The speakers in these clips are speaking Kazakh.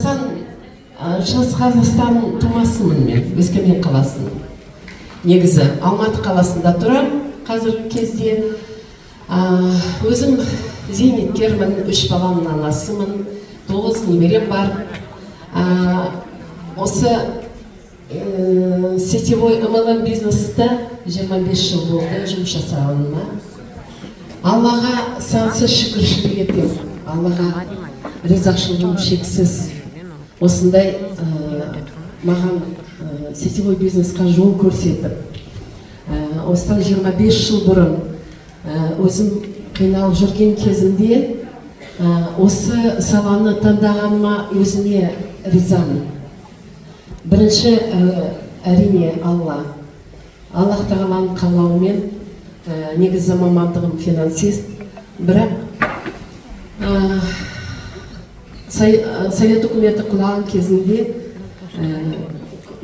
Қазақстан, Шығыс Қазақстан тумасымын мен, Өскемен қаласының. Негізі Алматы қаласында тұрамын қазіргі кезде. Өзім зейнеткермін, үш баламның анасымын, тоғыз немерем бар. Осы сетевой MLM бизнесте 25 жыл болды жұмыс жасағаныма. Аллаға сансыз шүкіршілік етемін, Аллаға ризашылығым шексіз. Осындай маған сетевой бизнесқа жол көрсетіп, осыдан 25 жыл бұрын өзім қиналып жүрген кезімде осы саланы таңдағаныма өзіме ризамын. Бірінші, әрине, Алла, Аллах тағаланың қалауымен. Негізі мамандығым финансист, бірақ Совет үкіметі құлаған кезінде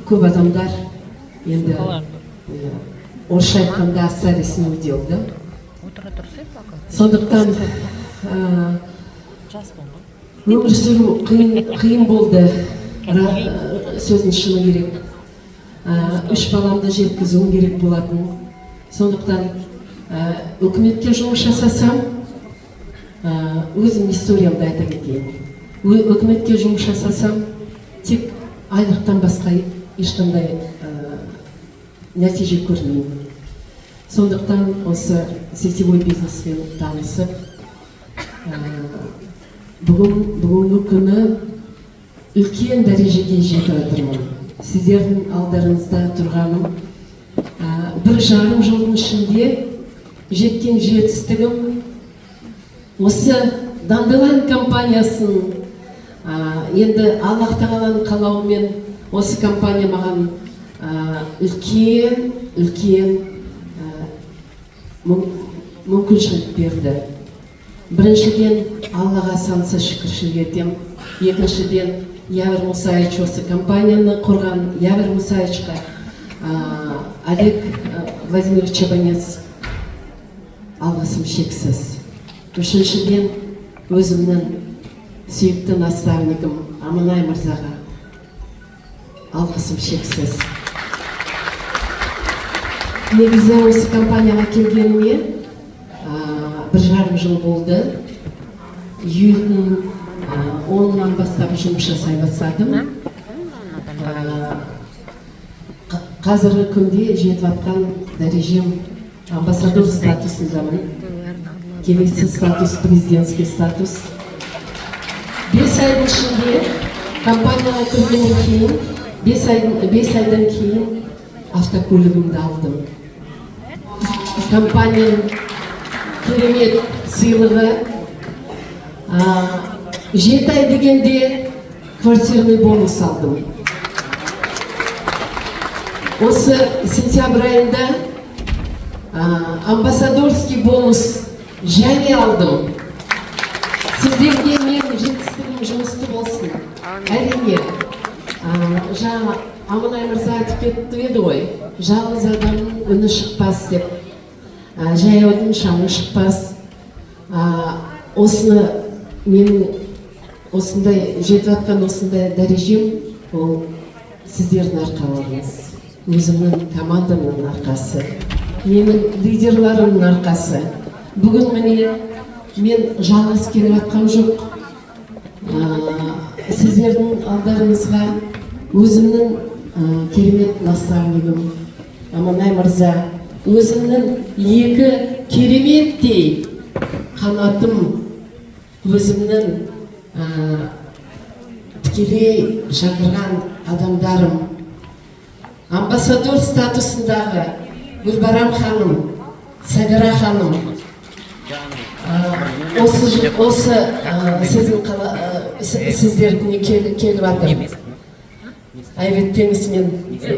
көп адамдар енді, орысша айтқанда, остались не у дел да. Сондықтан өмір сүру қиын, қиын болды. Сөздің шыны керек, үш баламды жеткізуім керек болатын. Сондықтан үкіметке жұмыс жасасам, өзім историямды айта кетейін. Үкіметке жұмыс жасасам, тек айлықтан басқа ешқандай нәтиже көрмеймін. Сондықтан осы сетевой бизнеспен танысып, бүгінгі күні үлкен дәрежеге жетіп жатырмын. Сіздердің алдарыңызда тұрғаным, 1,5 жылдың ішінде жеткен жетістігім осы Данделайн компаниясын, енді Аллах тағаланың қалауымен осы компания маған үлкен үлкен мүмкіншілік берді. Біріншіден, Аллаға сансыз шүкіршілік етемін. Екіншіден, Явер Мусаевич, осы компанияны құрған Явер Мусаевичқа, Олег Владимирович Чабанец, алғысым шексіз. Үшіншіден, өзімнің сүйікті наставнигім Аманай мырзаға алғысым шексіз. Негізі осы компанияға келгеніме 1,5 жыл болды. Июльдің 10-ынан бастап жұмыс жасай бастадым. Қазіргі күнде жетіп жатқан дәрежем амбассадор статусындамын. Келесі статус — президентский статус. 5 айдың ішінде компанияға кіргеннен кейін, 5 айдан кейін автокөлігімді алдым. Компанияның керемет сыйлығы. 7 ай дегенде квартирный бонус алдым. Осы сентябрь айында амбассадорский бонус және алдым. Сіздерге менің жетістігім жұмысты болсын. Әрине, жаңа Аманай мырза айтып кетті еді ғой, жалғыз адамның үні шықпас деп, жаяудың шаңы шықпас. Осыны менің осындай жетіп жатқан осындай дәрежем ол сіздердің арқаларыңыз, өзімнің командамның арқасы, менің лидерларымның арқасы. Бүгін, міне, мен жалғыз келіп жатқам жоқ. Сіздердің алдарыңызға өзімнің керемет наставнигім Аманай мырза, өзімнің екі кереметтей қанатым, өзімнің тікелей шақырған адамдарым, амбассадор статусындағы Гүлбарам ханым, Сабира ханым, осы сіздің қала, сіздердің келіп жатыр. Айып етпеңіз, мен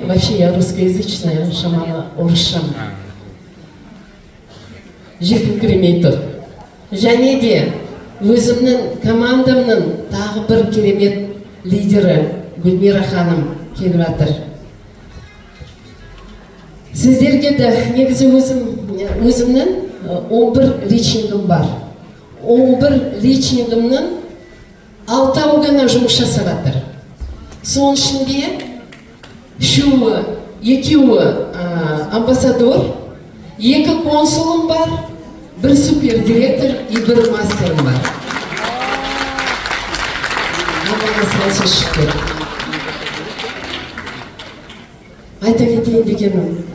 вообще я русскоязычная, шамалы орысшам жетіңкіремей тұр. Және де өзімнің командамның тағы бір керемет лидері Гүлмира ханым келіп жатыр. Сіздерге де негізі өзімнің 11 личнигім бар. 11 личнигімнің Алтауы ғана жұмыс жасап жатыр. Соның ішінде үшеуі, екеуі амбассадор, екі консулым бар, бір супер директор и бір мастерім бар. Аллаға сонша шүкір. Айта кетейін дегенім,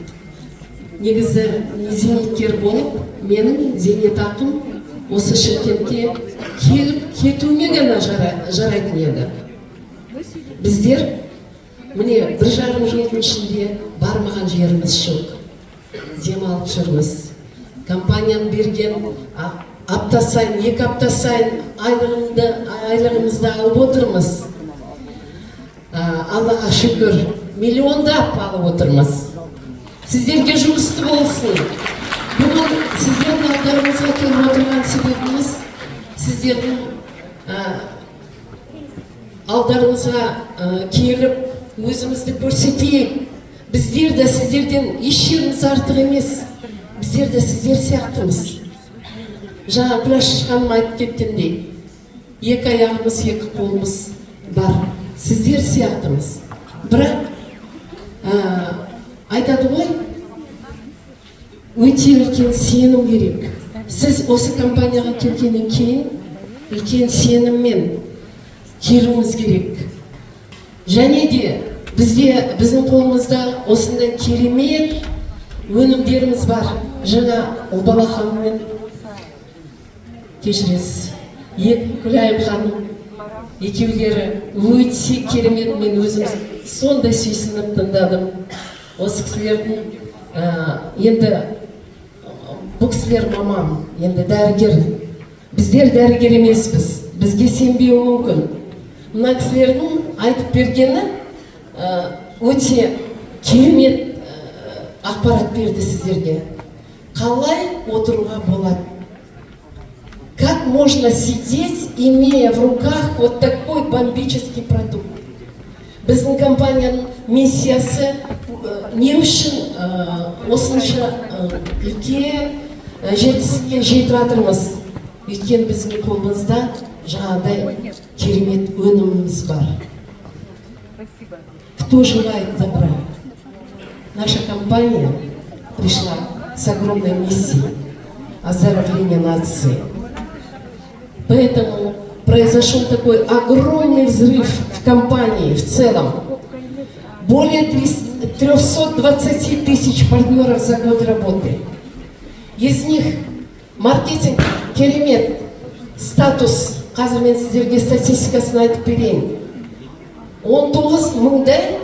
негізі зейнеткер болып, менің зейнетақым осы Шымкентке келіп кетуіме ғана жарайтын еді. Біздер міне 1,5 жылдың ішінде бармаған жеріміз жоқ, демалып жүрміз. Компанияның берген апта сайын, 2 апта сайын айлығымызды алып отырмыз. Аллаға шүкір, миллиондап алып отырмыз. Сіздерге жұмысты болсын. Бүгін сіздердің алдарыңызға келіп отырған себебіміз сіздердің алдарыңызға келіп, өзімізді көрсетейік. Біздер де сіздерден еш жеріміз артық емес, біздер де сіздер сияқтымыз. Жаңа Күләш ханым айтып кеткендей, екі аяғымыз, екі қолымыз бар, сіздер сияқтымыз. Бірақ айтады ғой, өте үлкен сенім керек. Сіз осы компанияға келгеннен кейін үлкен сеніммен келуіңіз керек. Және де бізде, біздің қолымызда осындай керемет өнімдеріміз бар. Жаңа Ұлбала ханыммен, кешіресіз, екі Күләйім ханым, екеулері өте керемет. Мен өзім сондай сүйсініп тыңдадым осы кісілердің. Енді бұл кісілер маман, енді дәрігер. Біздер дәрігер емеспіз, бізге сенбеуі мүмкін. Мына кісілердің айтып бергені өте керемет ақпарат берді сіздерге, қалай отыруға болады, как можно сидеть, имея в руках вот такой бомбический продукт. Біздің компанияның миссиясы не үшін осынша үлкен жетістікке жетіп жатырмыз? Өйткені біздің қолымызда жаңағыдай керемет өніміміз бар. Кто желает добра, наша компания пришла с огромной миссией оздоровления нации. Поэтому произошел такой огромный взрыв в компании в целом. Более 300 320 тысяч партнеров за год работы. Из них маркетинг керемет статус. Қазір мен сіздерге статистикасын айтып берейін. 19 мыңдай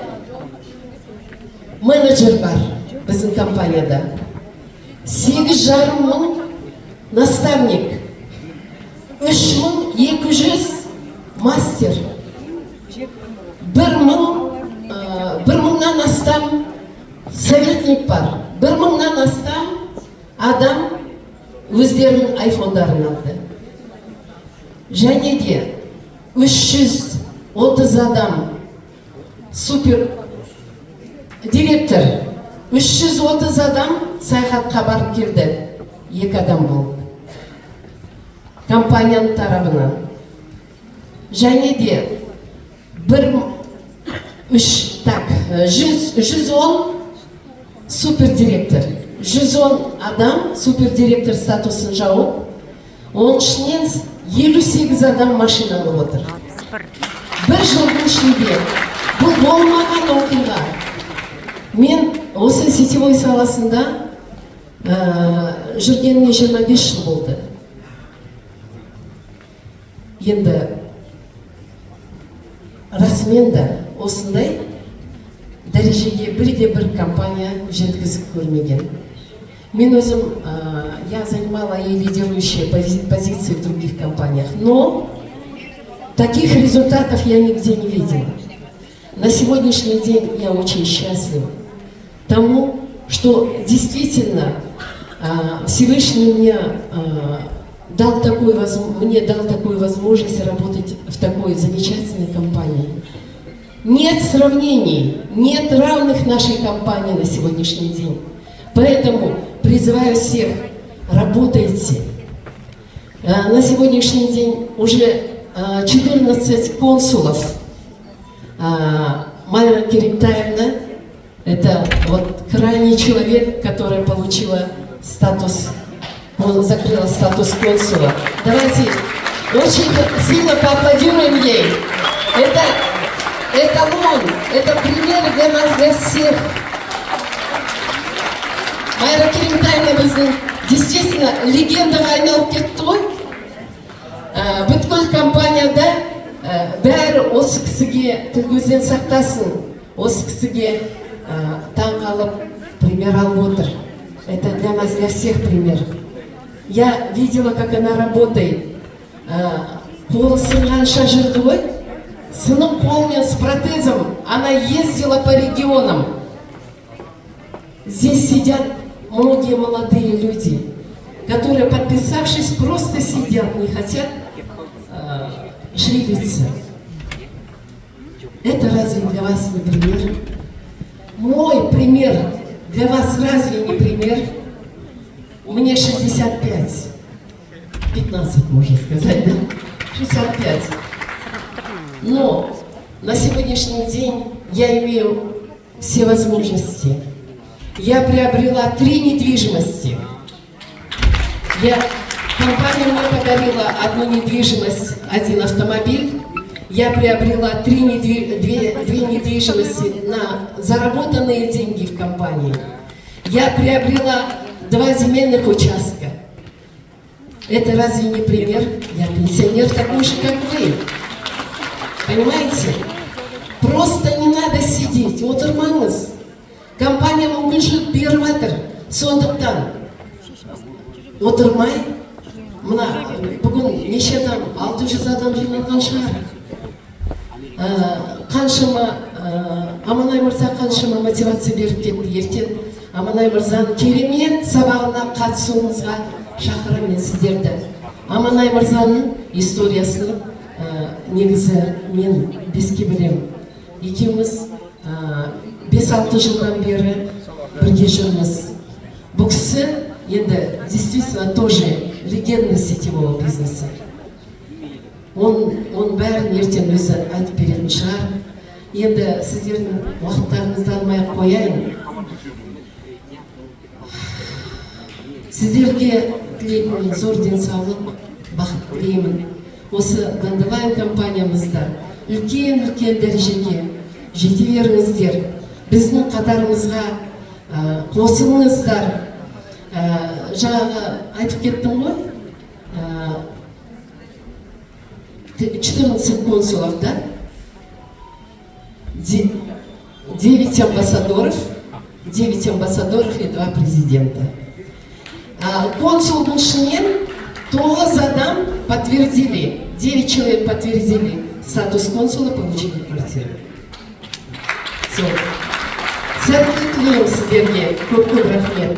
менеджер бар біздің компанияда, 8,5 мың наставник, 3200 мастер, 1000-нан астам советник бар, 1000-нан астам адам өздерінің айфондарын алды. Және де 330 адам супер директор, 330 адам саяхатқа барып келді, екі адам болып, компанияның тарабынан. Және де бір үш, так, 110 супер директор, 110 адам супер директор статусын жауып, оның ішінен 58 адам машина алып отыр бір жылдың ішінде. Бұл болмаған оқиға. Мен осы сетевой саласында жүргеніме 25 жыл болды. Енді расымен де осындай дәрежеге бірде бір компания жеткізіп көрмеген. Мен өзім, я занимала и лидирующие позиции в других компаниях, но таких результатов я нигде не видела. На сегодняшний день я очень счастлива тому, что действительно Всевышний мне дал такую возможность работать в такой замечательной компании. Нет сравнений, нет равных нашей компании на сегодняшний день. Поэтому призываю всех, работайте. На сегодняшний день уже 14 консулов. Майра Керимтаевна — это вот крайний человек, которая получила статус, он закрыла статус консула. Давайте очень сильно поаплодируем ей. Это эталон, это пример для нас, для всех. Майра Керимтаевна біздің действительно легендаға айналып кетті ғой. Бүткіл компанияда бәрі осы кісіге, тіл көзден сақтасын, осы кісіге таң қалып, пример алып отыр. Это для нас, для всех пример. Я видела, как она работает. Қолы сынғанша жүрді ғой, сынық қолмен, с протезом она ездила по регионам. Здесь сидят многие молодые люди, которые, подписавшись, просто сидят, не хотят шевелиться. Это разве для вас не пример? Мой пример для вас разве не пример? Мне 65. 15, можно сказать, да? 65. Но на сегодняшний день я имею все возможности. Я приобрела три недвижимости. Компания мне подарила одну недвижимость, один автомобиль. Я приобрела две недвижимости на заработанные деньги в компании. Я приобрела два земельных участка. Это разве не пример? Я пенсионер такой же, как вы. Понимаете? Просто не надо сидеть. Отырмаңыз. Компания мүмкіншілік беріп жатыр. Сондықтан отырмай, мына бүгін неше адам, 600 адам жиналған шығар. Қаншама Аманай мырза қаншама мотивация беріп кетті. Ертең Аманай мырзаның керемет сабағына қатысуыңызға шақырамын мен сіздерді. Аманай мырзаның историясын негізі мен беске білемін. Екеуміз 5-6 жылдан бері бірге жүрміз. Бұл кісі енді действительно тоже легенда сетевого бизнеса. Он бәрін ертең өзі айтып беретін шығар. Енді сіздердің уақыттарыңызды алмай ақ қояйын. Сіздерге тілейтінім зор денсаулық, бақыт тілеймін. Осы Dandelion компаниямызда үлкен үлкен дәрежеге жете беріңіздер. Біздің қатарымызға қосылыңыздар. Жаңағы айтып кеттім ғой, 14 консулов, да? 9 амбассадоров, 9 амбассадоров и 2 президента. Консулдың ішінен 9 адам подтвердили, 9 человек подтвердили статус консула, получили квартиру. Все. Сәттілік тілеймін сіздерге. Көп көп рахмет.